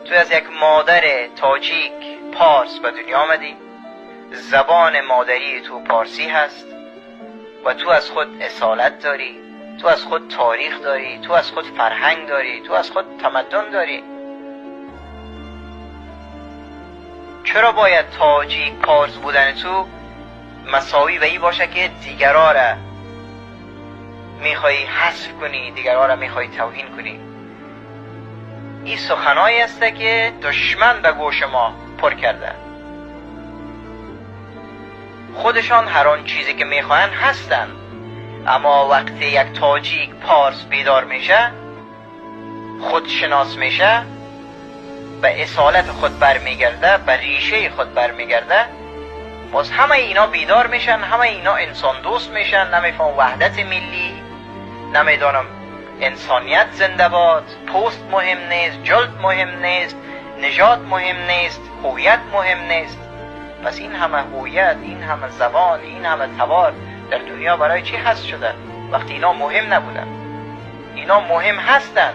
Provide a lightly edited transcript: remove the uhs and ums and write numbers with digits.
تو از یک مادر تاجیک پارس به دنیا آمدی، زبان مادری تو پارسی هست و تو از خود اصالت داری، تو از خود تاریخ داری، تو از خود فرهنگ داری، تو از خود تمدن داری. چرا باید تاجیک پارس بودن تو مساوی به این باشه که دیگرا را میخوای حذف کنی، دیگرا را میخوای توهین کنی؟ این سخنایی است که دشمن به گوش ما پر کرده. خودشان هر آن چیزی که میخواهند هستند، اما وقتی یک تاجیک پارس بیدار میشه، خودشناس میشه، به اصالت خود برمیگرده، به ریشه خود برمیگرده، باز همه اینا بیدار میشن، همه اینا انسان دوست میشن. نمیفهم وحدت ملی، نمیدانم انسانیت زنده باد، پوست مهم نیست، جلد مهم نیست، نژاد مهم نیست، هویت مهم نیست. پس این همه هویت، این همه زبان، این همه تبار در دنیا برای چی هست شده وقتی اینا مهم نبودن؟ اینا مهم هستند.